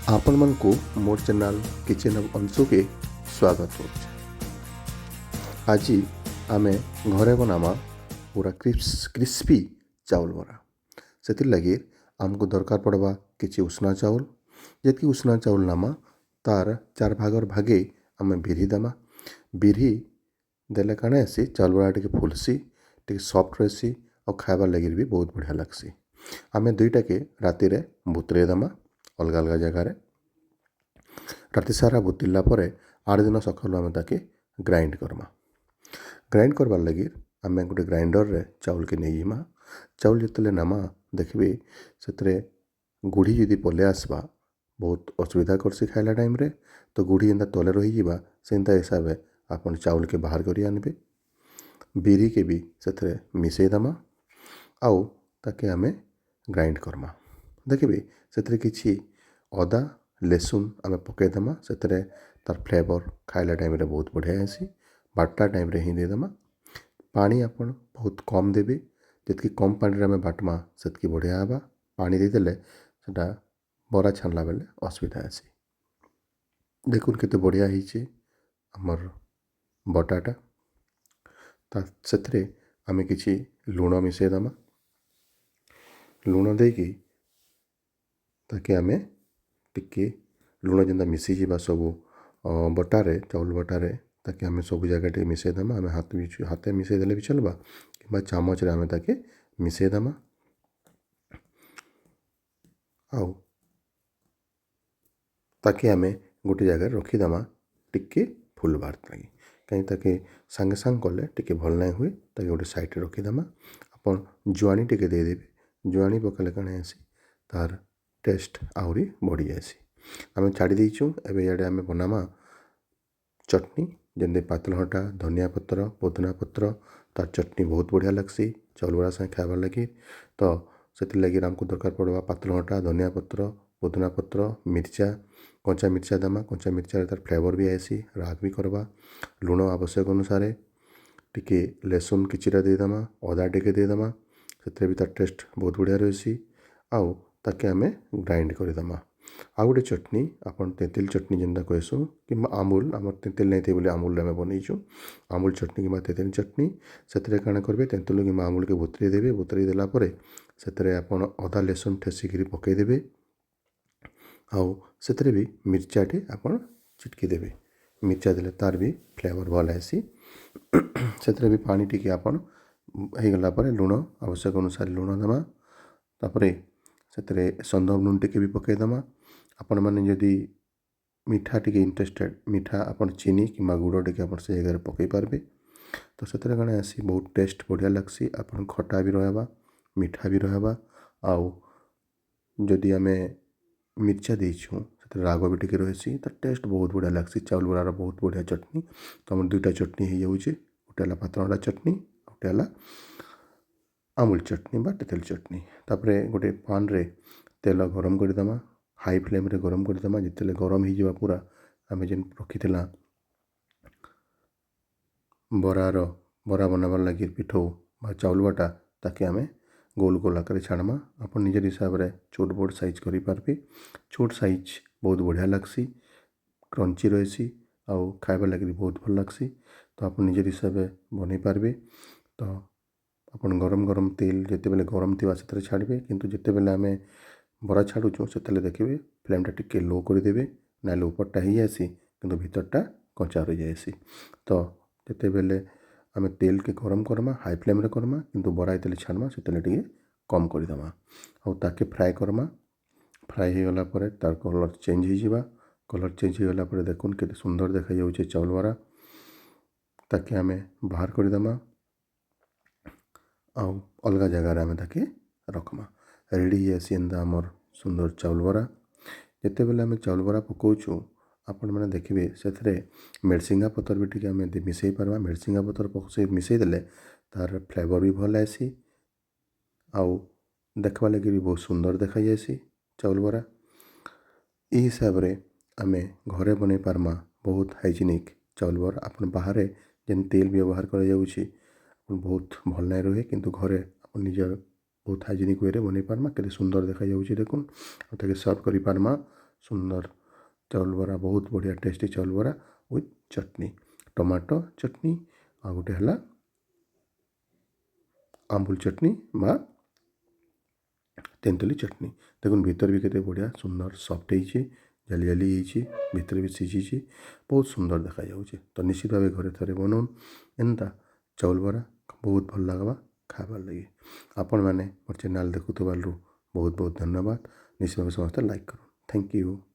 ଆପଣମାନଙ୍କୁ ମୋର channel kitchen of ଅଂଶୁକେ ସ୍ୱାଗତ କରୁଛେ। ଆଜି ଆମେ ଘରେ ବନାମା ପୁରା କ୍ରିସ୍ପି ଚାଉଲ ବରା। ସେଥିର୍ଲାଗି ଆମକୁ ଦରକାର ପଡ଼ବା କିଛି ଉଷୁନା ଚାଉଲ। ଯେତ୍କି ଉଷୁନା ଚାଉଲ ନେମା, ତାର ଚାର ଭାଗର ଭାଗେ ଆମେ ବିରି ଦେମା। ବିରି ଦେଲେ କାଣା ହେସି, ଚାଉଲ ବରା ଟିକେ ଫୁଲ୍ସି, ଟିକେ ସଫ୍ଟ ରହେସି ଆଉ ଖାଇବାର୍ ଲାଗି ବି ବହୁତ ବଢ଼ିଆ ଲାଗ୍ସି। ଆମେ ଦୁଇଟାକେ ରାତିରେ ବତୁରେଇ ଦେମା ଅଲଗା ଅଲଗା ଜାଗାରେ। ରାତି ସାରା ବତୁରିଲା ପରେ ଆର ଦିନ ସକାଳୁ ଆମେ ତାକେ ଗ୍ରାଇଣ୍ଡ କର୍ମା। ଗ୍ରାଇଣ୍ଡ କରବାର୍ ଲାଗି ଆମେ ଗୋଟେ ଗ୍ରାଇଣ୍ଡରରେ ଚାଉଲକେ ନେଇଯିମା। ଚାଉଲ ଯେତେବେଲେ ନେମା, ଦେଖିବେ ସେଥିରେ ଗୁଢ଼ି ଯଦି ପଲେଇ ଆସ୍ବା, ବହୁତ ଅସୁବିଧା କର୍ସି ଖାଇଲା ଟାଇମ୍ରେ। ତ ଗୁଢ଼ି ଯେନ୍ତା ତଲେ ରହିଯିବା, ସେନ୍ତା ହିସାବେ ଆପଣ ଚାଉଲକେ ବାହାର କରି ଆଣିବେ। ବିରିକେ ବି ସେଥିରେ ମିଶେଇ ଦେମା ଆଉ ତାକେ ଆମେ ଗ୍ରାଇଣ୍ଡ କର୍ମା। ଦେଖିବେ ସେଥିରେ କିଛି ଅଦା ଲେସୁନ୍ ଆମେ ପକେଇଦେମା। ସେଥିରେ ତାର୍ ଫ୍ଲେଭର୍ ଖାଇଲା ଟାଇମ୍ରେ ବହୁତ ବଢ଼ିଆ ହେସି। ବାଟଲା ଟାଇମ୍ରେ ହିଁ ଦେଇଦେମା। ପାଣି ଆପଣ ବହୁତ କମ୍ ଦେବେ। ଯେତ୍କି କମ୍ ପାଣିରେ ଆମେ ବାଟ୍ମା, ସେତ୍କି ବଢ଼ିଆ ହେବା। ପାଣି ଦେଇଦେଲେ ସେଟା ବରା ଛାନ୍ଲା ବେଲେ ଅସୁବିଧା ହେସି। ଦେଖୁନ୍ କେତେ ବଢ଼ିଆ ହେଇଛେ ଆମର୍ ବଟାଟା। ତା ସେଥିରେ ଆମେ କିଛି ଲୁଣ ମିଶେଇଦେମା। ଲୁଣ ଦେଇକି ତାକେ ଆମେ ଟିକେ ଲୁଣ ଯେନ୍ତା ମିଶିଯିବା ସବୁ ବଟାରେ, ଚାଉଲ ବଟାରେ, ତାକେ ଆମେ ସବୁ ଜାଗା ଟିକେ ମିଶେଇଦେମା। ଆମେ ହାତ ହାତେ ମିଶେଇ ଦେଲେ ବି ଚଲ୍ବା କିମ୍ବା ଚାମଚରେ ଆମେ ତାକେ ମିଶେଇଦେମା ଆଉ ତାକେ ଆମେ ଗୋଟେ ଜାଗାରେ ରଖିଦେମା ଟିକେ ଫୁଲବାର୍ ଲାଗି। କାହିଁ ତାକେ ସାଙ୍ଗେ ସାଙ୍ଗେ କଲେ ଟିକେ ଭଲ୍ ନାଇଁ ହୁଏ। ତାକେ ଗୋଟେ ସାଇଡ଼୍ରେ ରଖିଦେମା। ଆପଣ ଜୁଆଣି ଟିକେ ଦେଇଦେବେ। ଜୁଆଣି ପକାଇଲେ କାଣା ହେସି, ତାର୍ ଟେଷ୍ଟ ଆହୁରି ବଢ଼ି ଯାଏସି। ଆମେ ଛାଡ଼ି ଦେଇଛୁଁ। ଏବେ ଇଆଡ଼େ ଆମେ ବନାମା ଚଟନି, ଯେମିତି ପାତଲଘଣ୍ଟା, ଧନିଆ ପତ୍ର, ପୋଦିନା ପତ୍ର, ତାର୍ ଚଟନି ବହୁତ ବଢ଼ିଆ ଲାଗ୍ସି ଚାଉଲ ବରା ସାଙ୍ଗେ ଖାଇବାର୍ ଲାଗି। ତ ସେଥିର୍ଲାଗି ଆମକୁ ଦରକାର ପଡ଼ବା ପାତଲଘଣ୍ଟା, ଧନିଆ ପତ୍ର, ପୋଦିନା ପତ୍ର, ମିର୍ଚା, କଞ୍ଚା ମିର୍ଚା ଦେମା। କଞ୍ଚା ମିର୍ଚାରେ ତାର୍ ଫ୍ଲେଭର୍ ବି ଆଏସି, ରାଗ୍ ବି କର୍ବା। ଲୁଣ ଆବଶ୍ୟକ ଅନୁସାରେ, ଟିକେ ଲେସୁନ୍ କିଛିଟା ଦେଇଦେମା, ଅଦା ଟିକେ ଦେଇଦେମା। ସେଥିରେ ବି ତାର୍ ଟେଷ୍ଟ ବହୁତ ବଢ଼ିଆ ରହେସି ଆଉ ତାକେ ଆମେ ଗ୍ରାଇଣ୍ଡ କରିଦେମା। ଆଉ ଗୋଟେ ଚଟନି ଆପଣ ତେନ୍ତୁଲ୍ ଚଟନି ଯେନ୍ଟା କହେସୁଁ କିମ୍ବା ଆମ୍ବୁଲ୍। ଆମର୍ ତେନ୍ତୁଲ୍ ନାଇଁ ଥାଇ ବୋଲି ଆମ୍ବୁଲ୍ରେ ଆମେ ବନେଇଛୁଁ। ଆମ୍ବୁଲ୍ ଚଟନି କିମ୍ବା ତେନ୍ତୁଲ୍ ଚଟନି, ସେଥିରେ କାଣା କରିବେ, ତେନ୍ତୁଲ୍ କିମ୍ବା ଆମ୍ବୁଲ୍କେ ବତୁରେଇ ଦେବେ। ବତୁରେଇ ଦେଲା ପରେ ସେଥିରେ ଆପଣ ଅଦା ଲେସୁନ୍ ଠେସିକିରି ପକେଇଦେବେ ଆଉ ସେଥିରେ ବି ମିର୍ଚାଟେ ଆପଣ ଚିଟକି ଦେବେ। ମିର୍ଚା ଦେଲେ ତାର୍ ବି ଫ୍ଲେଭର୍ ଭଲ୍ ଆଏସି। ସେଥିରେ ବି ପାଣି ଟିକେ ଆପଣ ହେଇଗଲା ପରେ ଲୁଣ ଆବଶ୍ୟକ ଅନୁସାରେ ଲୁଣ ଦେମା। ତାପରେ ସେଥିରେ ସୈନ୍ଧବ ଲୁଣ ଟିକେ ବି ପକେଇଦେମା। ଆପଣମାନେ ଯଦି ମିଠା ଟିକେ ଇଣ୍ଟରେଷ୍ଟେଡ଼, ମିଠା ଆପଣ ଚିନି କିମ୍ବା ଗୁଡ଼ ଟିକେ ଆପଣ ସେ ଜାଗାରେ ପକେଇ ପାରବେ। ତ ସେଥିରେ କାଣା ହେସି, ବହୁତ ଟେଷ୍ଟ ବଢ଼ିଆ ଲାଗ୍ସି। ଆପଣ ଖଟା ବି ରହେବା, ମିଠା ବି ରହେବା ଆଉ ଯଦି ଆମେ ମିର୍ଚା ଦେଇଛୁଁ, ସେଥିରେ ରାଗ ବି ଟିକେ ରହେସି। ତ ଟେଷ୍ଟ ବହୁତ ବଢ଼ିଆ ଲାଗ୍ସି ଚାଉଲ ବରାର। ବହୁତ ବଢ଼ିଆ ଚଟନି। ତ ଆମର ଦୁଇଟା ଚଟନି ହେଇଯାଉଛେ। ଗୋଟେ ହେଲା ପାତଲଘଣ୍ଟା ଚଟନି, ଗୋଟେ ହେଲା ଆମ୍ବୁଲ ଚଟନି ବା ତେନ୍ତୁଲ୍ ଚଟନି। ତାପରେ ଗୋଟେ ପାନ୍ରେ ତେଲ ଗରମ କରିଦେମା। ହାଇ ଫ୍ଲେମ୍ରେ ଗରମ କରିଦେମା। ଯେତେବେଲେ ଗରମ ହେଇଯିବା ପୁରା, ଆମେ ଯେନ୍ ରଖିଥିଲା ବରାର ବରା ବନାବାର୍ ଲାଗି ପିଠଉ ବା ଚାଉଲ ବଟା, ତାକେ ଆମେ ଗୋଲ ଗୋଲ ଆକାରରେ ଛାଣମା। ଆପଣ ନିଜର ହିସାବରେ ଛୋଟ ବଡ଼ ସାଇଜ୍ କରିପାରବେ। ଛୋଟ ସାଇଜ୍ ବହୁତ ବଢ଼ିଆ ଲାଗ୍ସି, କ୍ରଞ୍ଚି ରହେସି ଆଉ ଖାଇବାର୍ ଲାଗି ବି ବହୁତ ଭଲ୍ ଲାଗ୍ସି। ତ ଆପଣ ନିଜର ହିସାବରେ ବନେଇ ପାରବେ। ତ ଆପଣ ଗରମ ଗରମ ତେଲ ଯେତେବେଲେ ଗରମ ଥିବା, ସେଥିରେ ଛାଡ଼ିବେ। କିନ୍ତୁ ଯେତେବେଲେ ଆମେ ବରା ଛାଡ଼ୁଛୁଁ, ସେତେବେଲେ ଦେଖିବେ ଫ୍ଲେମ୍ଟା ଟିକେ ଲୋ କରିଦେବେ, ନାହେଲେ ଉପରଟା ହେଇଯାଏସି କିନ୍ତୁ ଭିତରଟା କଞ୍ଚା ରହିଯାଏସି। ତ ଯେତେବେଲେ ଆମେ ତେଲକେ ଗରମ କର୍ମା, ହାଇ ଫ୍ଲେମ୍ରେ କର୍ମା, କିନ୍ତୁ ବରା ଯେତେବେଲେ ଛାଣମା, ସେତେବେଲେ ଟିକେ କମ୍ କରିଦେମା ଆଉ ତାକେ ଫ୍ରାଏ କର୍ମା। ଫ୍ରାଏ ହେଇଗଲା ପରେ ତାର୍ କଲର୍ ଚେଞ୍ଜ ହେଇଯିବା। କଲର୍ ଚେଞ୍ଜ ହେଇଗଲା ପରେ ଦେଖୁନ୍ କେତେ ସୁନ୍ଦର ଦେଖାଯାଉଛେ ଚାଉଲ ବରା। ତାକେ ଆମେ ବାହାର କରିଦେମା ଆଉ ଅଲଗା ଜାଗାରେ ଆମେ ତାକେ ରଖ୍ମା। ରେଡ଼ି ହେଇଯାଏସି ଏନ୍ତା ଆମର୍ ସୁନ୍ଦର ଚାଉଲ ବରା। ଯେତେବେଲେ ଆମେ ଚାଉଲ ବରା ପକଉଛୁଁ, ଆପଣମାନେ ଦେଖିବେ ସେଥିରେ ମେରସିଙ୍ଗା ପତର ବି ଟିକେ ଆମେ ମିଶେଇ ପାର୍ମା। ମେରସିଙ୍ଗା ପତର ମିଶେଇ ଦେଲେ ତାର୍ ଫ୍ଲେଭର୍ ବି ଭଲ୍ ଆଏସି ଆଉ ଦେଖ୍ବାର୍ ଲାଗି ବି ବହୁତ ସୁନ୍ଦର ଦେଖାଯାଏସି ଚାଉଲ ବରା। ଇ ହିସାବରେ ଆମେ ଘରେ ବନେଇ ପାର୍ମା ବହୁତ ହାଇଜେନିକ୍ ଚାଉଲ ବରା। ଆପଣ ବାହାରେ ଯେନ୍ ତେଲ ବ୍ୟବହାର କରାଯାଉଛି, ବହୁତ ଭଲ୍ ନାଇଁ ରୁହେ, କିନ୍ତୁ ଘରେ ଆପଣ ନିଜ ବହୁତ ହାଇଜେନିକ୍ ୱେରେ ବନେଇ ପାର୍ମା। କେତେ ସୁନ୍ଦର ଦେଖାଯାଉଛି ଦେଖୁନ୍। ଆଉ ତାକେ ସର୍ଭ କରିପାର୍ମା। ସୁନ୍ଦର ଚାଉଲ ବରା, ବହୁତ ବଢ଼ିଆ ଟେଷ୍ଟି ଚାଉଲ ବରା ୱିଥ୍ ଚଟନି, ଟମାଟୋ ଚଟନି ଆଉ ଗୋଟେ ହେଲା ଆମ୍ବୁଲ ଚଟନି ବା ତେନ୍ତୁଲି ଚଟନି। ଦେଖୁନ୍, ଭିତରେ ବି କେତେ ବଢ଼ିଆ ସୁନ୍ଦର ସଫ୍ଟ ହେଇଛେ, ଜାଲି ଜାଲି ହେଇଛି, ଭିତରେ ବି ସିଝିଛି, ବହୁତ ସୁନ୍ଦର ଦେଖାଯାଉଛି। ତ ନିଶ୍ଚିତ ଭାବେ ଘରେ ଥରେ ବନଉନ୍ ଏନ୍ତା ଚାଉଲ ବରା, ବହୁତ ଭଲ ଲାଗ୍ବା ଖାଇବାର୍ ଲାଗି। ଆପଣମାନେ ମୋର୍ ଚ୍ୟାନେଲ୍ ଦେଖୁଥିବାରୁ ବହୁତ ବହୁତ ଧନ୍ୟବାଦ। ନିଶ୍ଚିତ ଭାବେ ସମସ୍ତେ ଲାଇକ୍ କରୁନ୍। Thank you.